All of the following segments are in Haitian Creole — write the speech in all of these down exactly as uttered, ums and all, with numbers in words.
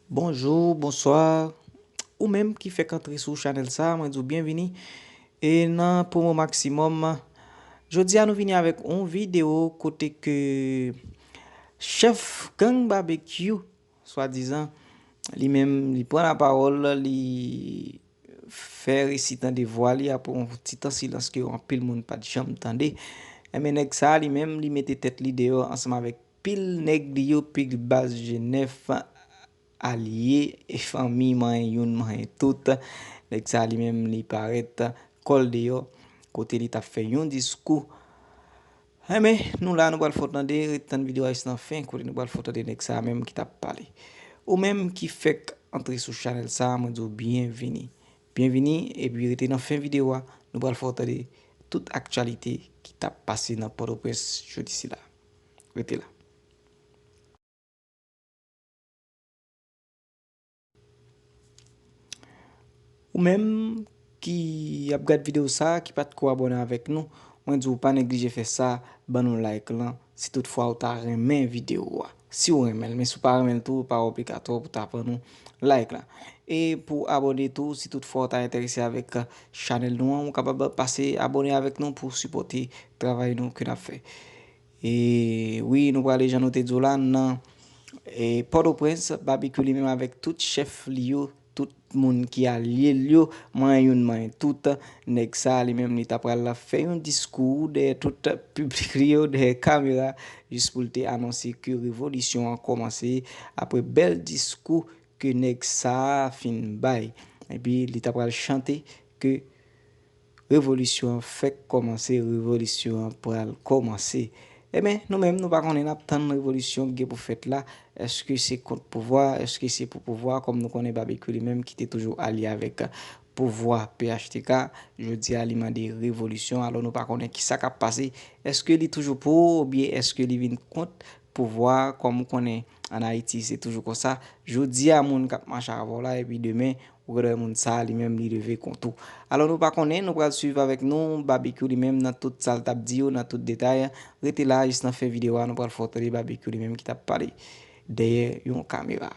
Bonjou, bonswa. Ou menm ki fèk antre sou chanèl sa, mwen di w byenvini. E nan Promo Maximum, jodi a nou vini avèk yon videyo kote ke chèf gang Babekyou, swadizan, li menm, li pran lapawòl, li fè resi tande vwa li apre yon ti tan silans ke anpil moun pa t janm tande. Enben, nèg sa a, li menm, li mete tèt li deyò ansanm avèk pil nèg li yo, pil baz Jenèf, alye, e fanmi, manyen youn, manyen tout. Nèg sa a, li menm, li parèt kò l deyò, kote li t ap fè yon diskou. Enben, nou la, nou pral fè w tande, ret tann videyo a jis nan fen, kote nou pral fè w tande nèg sa a menm ki t ap pale. Ou menm ki fèk antre sou chanèl sa a, mwen di w byenvini. Byenvini, epi rete nan fen videyo a, nou pral fè w tande tout aktyalite ki t ap pase nan Pòtoprens jodi sila. Rete la. Ou menm ki ap gad videyo sa, ki pa t ko abòne avèk nou, mwen di w pa neglije fè sa, ban nou like lan, si toutfwa ou ta renmen videyo a. Si w renmen l, men si w pa renmen l tou, pa obligatwa pou ta ban nou like lan. E pou abòne tou, si toutfwa ou ta enterese avèk chanèl nou an, ou kapab pase abòne avèk nou pou sipòte travay nou ke n ap fè. E wi, nou prale jan nou te di w la, nan, e, Pòtoprens, Babekyou li menm avèk tout chèf li yo, tout moun ki alye l yo, manyen youn, manyen tout, nèg sa a li menm li ta pral fè yon diskou dèyè tout piblik li yo, dèyè kamera, jis pou l te anonse ke revolisyon an kòmanse apre bèl diskou ke nèg sa a fin bay. Epi li ta pral chante ke revolisyon an fèk kòmanse, revolisyon an pral kòmanse. Enben, nou menm, nou pa konnen, n ap tann revolisyon k gen pou fèt la. Èske se kont pouvwa? Èske se pou pouvwa? Kòm nou konnen Babekyou li menm ki te toujou alye avèk pouvwa P H T K, jodi a li mande revolisyon. Alò, nou pa konnen kisa k ap pase. Èske li toujou pou oubyen èske li vin kont pouvwa? Kòm ou konnen, ann Ayiti, se toujou konsa. Jodi a, moun k ap mache avè w la, epi demen, ou genlè wè moun sa a, li menm, li leve kont ou. Alò, nou pa konnen, nou pral swiv avèk nou Babekyou li menm nan tout sa l t ap di yo, nan tout detay. Rete la, jis nan fen videyo a, nou pral fè w tande Babekyou li menm ki t ap pale dèyè yon kamera.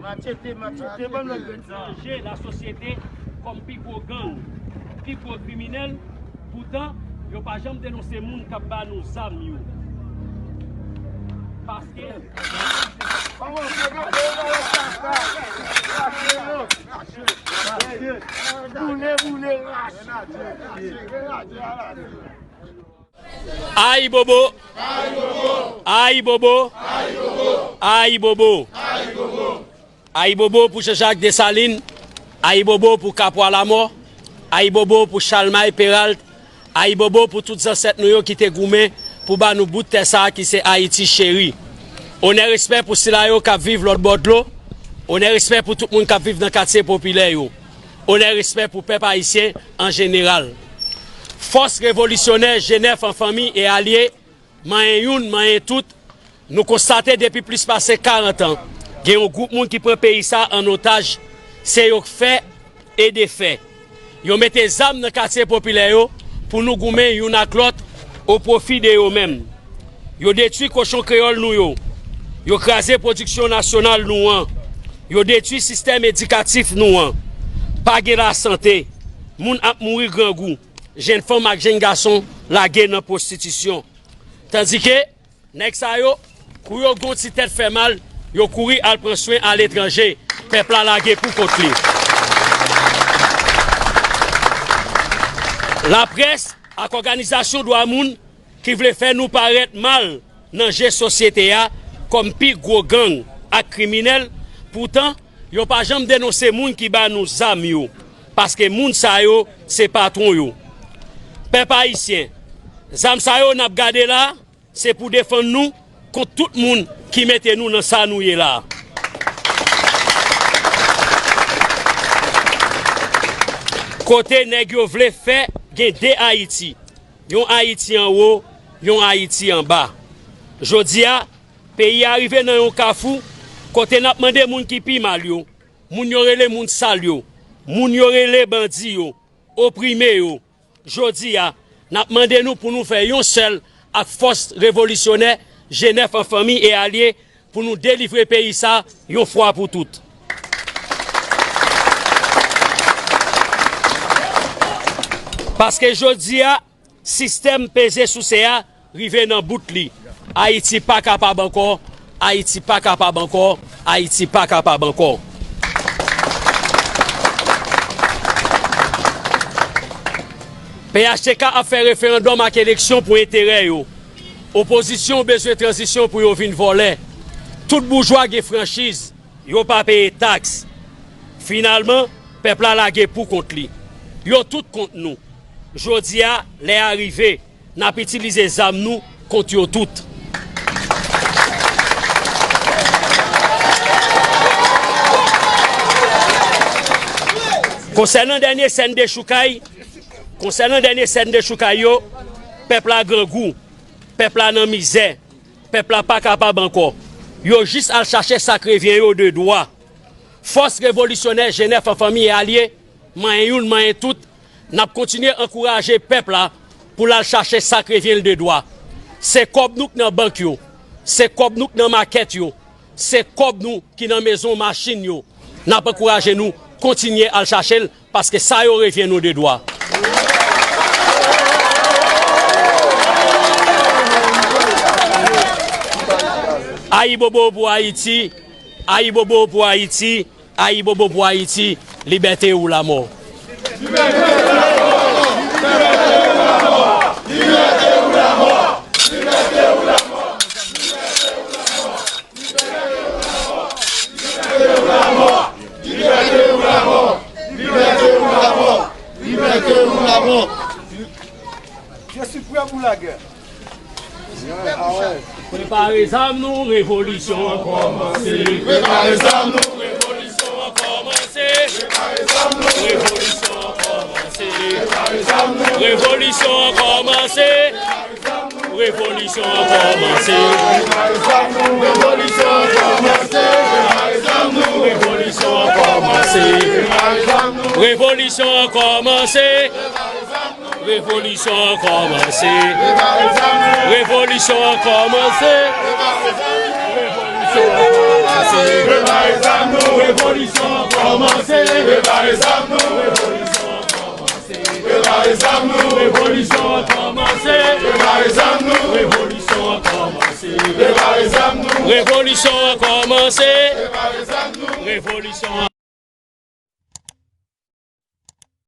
Machete, machete, ban mwen grenn sa. Chanje lasosyete kòm pi gwo gang, pi gwo kriminèl, poutan, yo pa janm denonse moun k ap ba nou zam yo. Paske Boule, boule, rache. Ayibobo! Ayibobo! Ayibobo! Ayibobo pou Jean-Jacques Dessalines! Ayibobo pou Kapwa Lamò! Ayibobo pou Chalmay Peralt! Ayibobo pou tout zansèt nou yo ki te goumen pou ba nou bout tè sa a ki se Ayiti cheri! Onè respè pou sila yo k ap viv lòt bò dlo! Onè respè pou tout moun k ap viv nan katye popilè yo! Onè respè pou pèp ayisyen an jeneral! Fòs revolisyonè Jenèf an fanmi e alye, manyen youn, manyen tout, nou konstate depi plis pase karant an, gen yon gwoup moun ki pran peyi sa a an otaj, se yo k fè e defè. Yo mete zam nan katye popilè yo pou nou goumen youn ak lòt o pwofi de yo menm. Yo detwi kochon kreyòl nou yo. Yo kraze pwodiksyon nasyonal nou an. Yo detwi sistèm edikatif nou an. Pa gen lasante. Moun ap mouri grangou. Jèn fanm ak jèn gason lage nan pwostitisyon. Tandike, nèg sa yo, kou yo gen yon ti tèt fè mal, yo kouri al pran swen aletranje. Pèp la lage pou kont li. Laprès ak òganizasyon dwa moun ki vle fè nou parèt mal nan je sosyete a kòm pi gwo gang ak kriminèl, poutan, yo pa janm denonse moun ki ba nou zam yo, paske moun sa yo se patwon yo. Pèp ayisyen, zam sa yo n ap gade la, se pou defann nou kont tout moun ki mete nou nan sa nou ye la. Kote nèg yo vle fè gen de Ayiti, yon Ayiti anwo, yon Ayiti anba. Jodi a, peyi a rive nan yon kafou kote n ap mande moun ki pi mal yo, moun yo rele moun sal yo, moun yo rele bandi yo, oprime yo. Jodi a, n ap mande nou pou nou fè yon sèl ak fòs revolisyonè G nèf an fanmi e alye pou nou delivre peyi sa yon fwa pou tout. Paske jodi a, sistèm peze souse a rive nan bout li. Ayiti pa kapab ankò, Ayiti pa kapab ankò, Ayiti pa kapab ankò. P H T K ap fè referandòm ak eleksyon pou enterè yo. Opozisyon bezwen tranzisyon pou yo vin vòlè. Tout boujwa gen franchiz, yo pa peye taks. Finalman, pèp la lage pou kont li. Yo tout kont nou. Jodi a, lè a rive, n ap itilize zam nou kont yo tout. Konsènan dènye sèn dechoukay, konsènan dènye sèn dechoukay yo, pèp la grangou, pèp la nan mizè, pèp la pa kapab ankò. Yo jis al chache sa k revyen yo de dwa. Fòs revolisyonè G nèf an fanmi e alye, manyen youn, manyen tout, n ap kontinye ankouraje pèp la pou l al chache sa k revyen l de dwa. Se kòb nou k nan bank yo, se kòb nou k nan makèt yo, se kòb nou ki nan mezon machin yo. N ap ankouraje nou kontinye al chache l, paske sa yo revyen nou de dwa. Ayibobo pou Ayiti, ayibobo pou Ayiti, ayibobo pou Ayiti, libète ou lamò. Libète ou lamò! Libète ou lamò! Libète ou lamò! Je suis prêt pour la guerre. Prepare zam nou, revolisyon an kòmanse. Prepare zam nou, revolisyon an kòmanse. Prepare zam nou, revolisyon an kòmanse. Prepare zam nou, revolisyon an kòmanse. Revolisyon an kòmanse. Revolisyon an kòmanse. Revolisyon an kòmanse. Revolisyon an kòmanse. Revolisyon an kòmanse. Revolisyon an kòmanse. Revolisyon an kòmanse. Prepare zam nou, revolisyon an kòmanse. Prepare zam nou, revolisyon an kòmanse. Prepare zam nou, revolisyon an kòmanse. Prepare zam nou, revolisyon an kòmanse. Prepare zam nou, revolisyon an kòmanse. Prepare zam nou, revolisyon an